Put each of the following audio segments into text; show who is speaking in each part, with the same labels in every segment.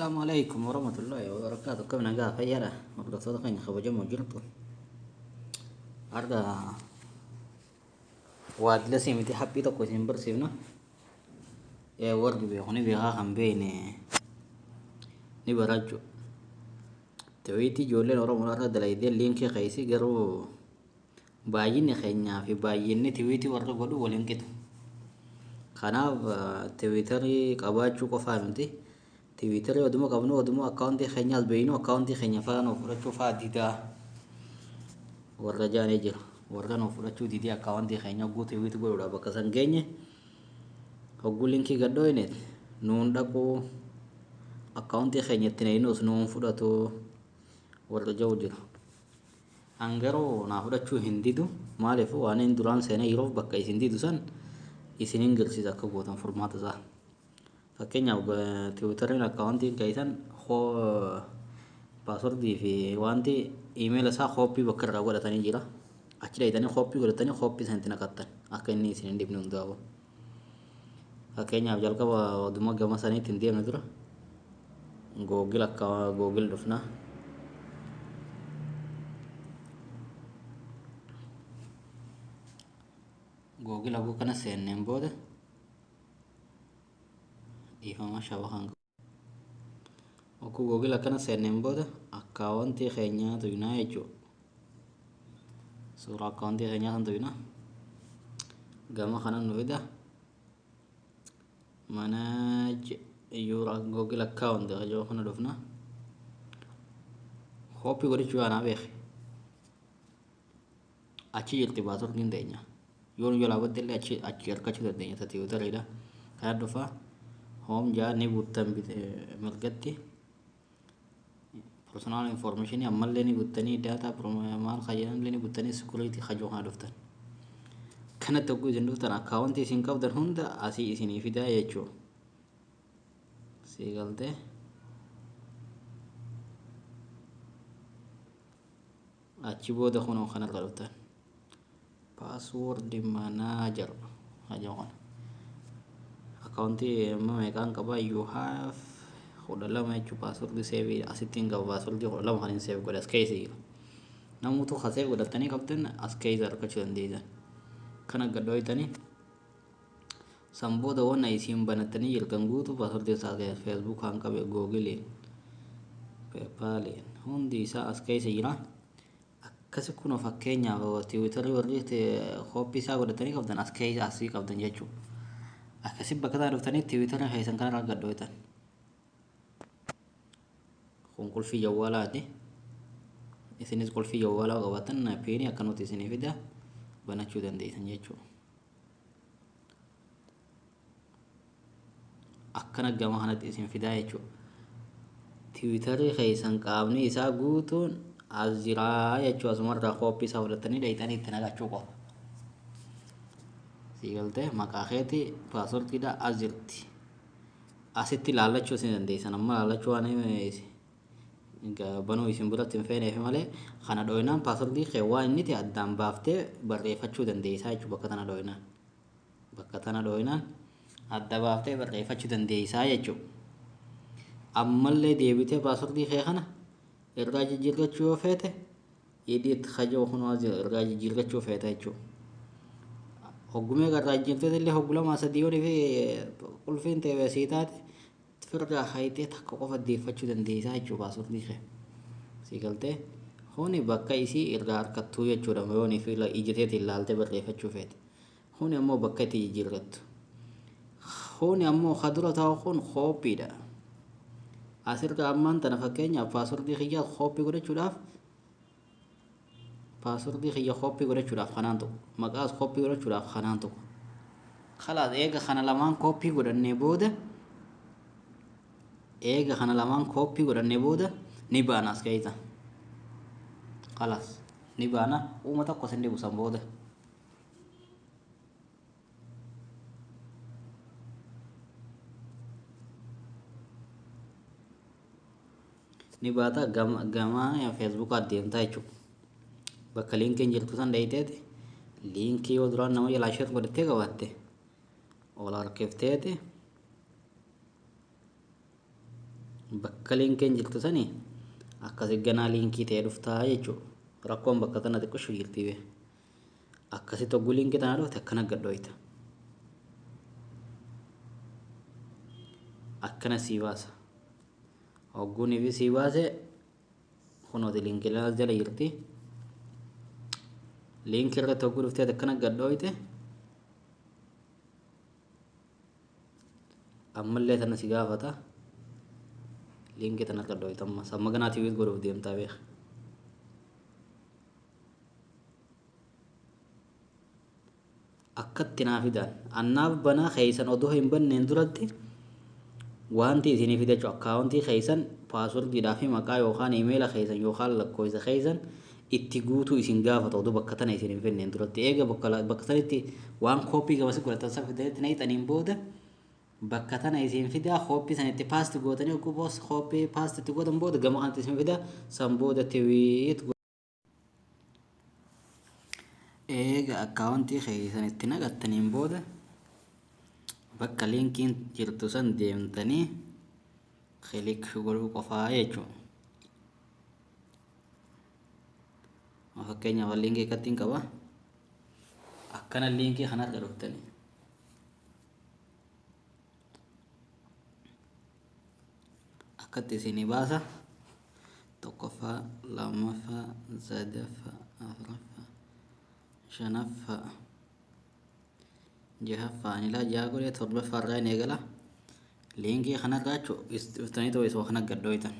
Speaker 1: Assalaamu alaikum warahmatullahi wabarakatuh. Akkam nagaa fayyaadha. Hordoftoota keenya kabajamoo jirtu. Har'a waadila miti haphii tokko isin barsiifna. Warri beeku ni beekaa, kan beekne ni barachuu. Tweetii ijoolleen Oromoo irra dalaydee liinkii keessi, garuu baay'inni keenyaa fi baay'inni tweetii warra godhu waliin qixa. Kanaaf Twitterii qabaachuu qofaa miti. Twitterii oduma qabnu, oduma akkaawuntii keenyaas beeknu, akkaawuntii keenya fa'aa nuuf fudhachuu fa'aa didaa warra jaanee jira. Warra nuuf fudhachuu didee akkaawuntii keenya hogguu tweet godhuudhaaf bakka san geenye, hogguu linkii gad dhooyne nuun dhaquu, akkaawuntii keenya itti naqnus nuun fudhatu warra jiru jira. An garuu naa fudhachuu hin didu. Maaliif? Waan inni duraan seenee yeroof bakka isin didu san isinin garsiisa akka gootan furmaata isaa. Fakkeenyaaf, Twitteriin akkaawuntiin keessan passwordii fi wanti iimeela isaa copy bakka irraa godhatanii jira. Achi dhaqxanii copy godhatanii copy san itti naqattan, akka inni isin hin dhibne hundaa'u. Fakkeenyaaf, jalqaba oduma gama saniitti hin deemne dura Google, akka Google dhufna. Google haguu kana seenneen booda, dhiifama, shabakan hogguu Google akkana seenneen booda akkaawuntii keenyaa tuqnaa jechuudha. Suuraa akkaawuntii keenyaa san tuqna. Gama kana nu fida. Manage your Google account jedhu kana dhufna. Copy godhachuu yaanaa beeke. Achi jirti passwordiin teenya. Yoo nu jalaa badde illee achi achi argachuu dandeenya ta Twitteriidha. Kana dhufa, home jaa ni buttan mirgatti. Personal information ammallee ni guttanii, data maal kajedhan illee ni guttanii, security kajoo kana dhuftan. Kanatti hogguu isin dhuftan akkaawuntii isin qabdan hunda asii isinii fidaa jechuu. Sii galtee? Achi booda kunoo kanarra dhuftan. Password manager kajoo kana. Akkaawuntii amma meeqaan qabaa? You have 12 jechuun passwordii save asitti hin qaba. Passwordii 12 kan hin save godhe as keessa jira. Namoota ka save godhatanii qabdan as keessa argachuu dandeessan. Kana gad dhooytanii san booda wanna isin banattanii jirtan guutuu passwordii isaa keessa, Facebook kan qabe, Googleiin, PayPaliin, hundi isaa as keessa jira. Akkasi kunoo, fakkeenyaaf, Twitterii warri copy isaa godhatanii qabdan as keessa asii qabdan jechuudha. Akkasi bakka kana dhuftanii Twitterii keessan kanarra gad dhooytan. Kun qulfii jawwaalaati. Isinis qulfii jawwaalaa qabaatan PINii akkanumatti isinii fida, banachuu dandeessan jechuudha. Akkana gama kanatti isin fidaa jechuudha. Twitterii keessan qaamni isaa guutuun as jiraa jechuudha. Asumarraa copy isaa fudhatanii dhaqxanii itti naqachuu qofa. Sii galtee? Maqaa keeti, passwordiidha, as jirti. Asitti ilaallachuu isin dandeessan. Amma ilaallachuu waan banuu isin biratti hin feeneef malee, kana dhooynaan passwordii kee waan inni ta'e addaan baaftee barreeffachuu dandeessaa jechuudha. Bakka tana dhooynaan. Bakka tana dhooynaan adda baaftee barreeffachuu dandeessaa jechuudha. Ammallee deebitee passwordii kee kana irraa jijjiirrachuu yoo feete, edit kajoo kunoo as irraa jijjiirrachuu feeta jechuudha. Hoggumee irraa jijjiirtee illee hoggu lama sadii yoo fi qulfiin ta'e sii taate, firraa hayxee takka qofa deeffachuu dandeessaa jechuudha passwordii kee. Sii galtee? Kuni bakka isii irraa harkattuu jechuudha, yoo fi ija teetiin ilaaltee barreeffachuu feete. Kuni ammoo bakka itti jijjiirrattu. Kuni ammoo ka dura taa'u kun copydha. Asirra ammaan tana fakkeenyaaf passwordii kiyyaa copy godhachuudhaaf, passwordii kiyya copy godhachuudhaaf kanaan tuqu. Maqaas copy godhachuudhaaf kanaan tuqu. Kalaas, eega kana lamaan copy godhannee booda, eega kana lamaan copy godhannee booda ni baana as keessa. Kalaas, ni baana, uuma tokko sin dhibu san booda. Ni baata, gama gama Facebookaa deemtaa jechuudha. Bakka liinkiin jirtu san dhayiteeti liinkii yoo duraan nama jalaa share godhattee qabaatte ol harkifteeti Bakka liinkiin jirtu sanii akkasi ganaa liinkii ta'ee dhuftaa jechuudha. Rakkoon bakka tana xiqqishu jirti bee. Akkasitti hogguu liinkii tana dhufte akkana gadhooyta. Akkana sii baasa. Hogguun fi sii baase kunooti liinkii as jala jirti. Liinkii irratti hogguu dhuftee akkana gadhooyte. Ammallee tana si gaafata. Liinkii tana gadhooyta ammas. Amma ganaa tweet godhuuf deemtaa beeka. Akkatti naa fidan. Annaaf banaa keessan odoo hin banneen duratti wanti isinii fida jechuudha. Akkaawuntii keessan paaswordiidhaa fi maqaa yookaan iimeela keessan yookaan lakkoofsa keessan itti guutuu isin gaafata odoo bakka tana isin hin finneen duratti. Eega bakka sanitti waan kooppii gamasi godhatan san fidanitti naqxaniin booda bakka tana isin fidaa kooppii san itti paste gootanii hogguu boos kooppii paste itti gootan booda gama kanatti isin fidaa san booda tweet. Eega akkaawuntii keessan itti naqattaniin booda bakka liinkiin jirtu san deemtanii click godhuu qofaa jechuudha. Fakkeenyaaf liinkii akkattiin qaba. Akkana liinkii kanarra dhuftanii. Akkatti isinii baasa. Tokkoffaa, lammaffaa, sadaffaa, afuraffaa, shanaffaa, jahaffaa ilaa jaha godhee torbaffaa irraa hin eegala. Liinkii kanarraa jechuun dhuftanii ta'uu isoo kana gadhooytan.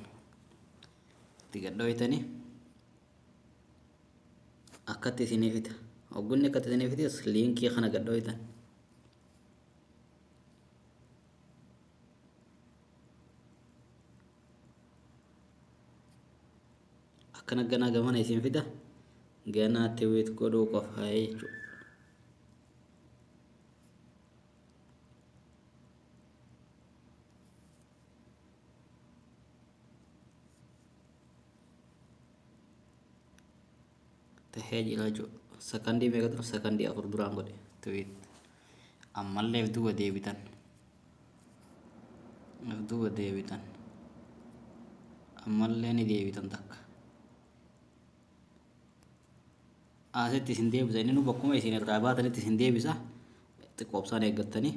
Speaker 1: Itti gadhooytanii akkatti isinii fida. Hoggunni akkatti isinii fides liinkii kana gadhooytan. Akkana ganaa gamana isin fida. Ganaa tweet godhuu qofaa jechuudha. Tahee jira jechuudha. Sakandii meeqa dura? Sakandii 4 duraan godhe tweet. Ammallee if duuba deebitan. If duuba deebitan. Ammallee ni deebitan takka. Asitti isin deebisa. Inni nu bakkuma isin irraa baatanitti isin deebisa. Xiqqoobsaan eeggattanii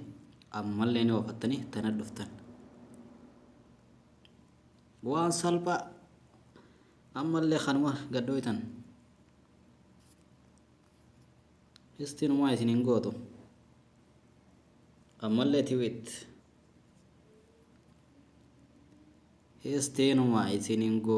Speaker 1: ammallee ni oofattanii tana dhuftan. Waan salphaa ammallee kanuma gadhooytan. Histiinumaa isin hin gootu. Ammallee tweet. Histiinumaa isin hin gootu.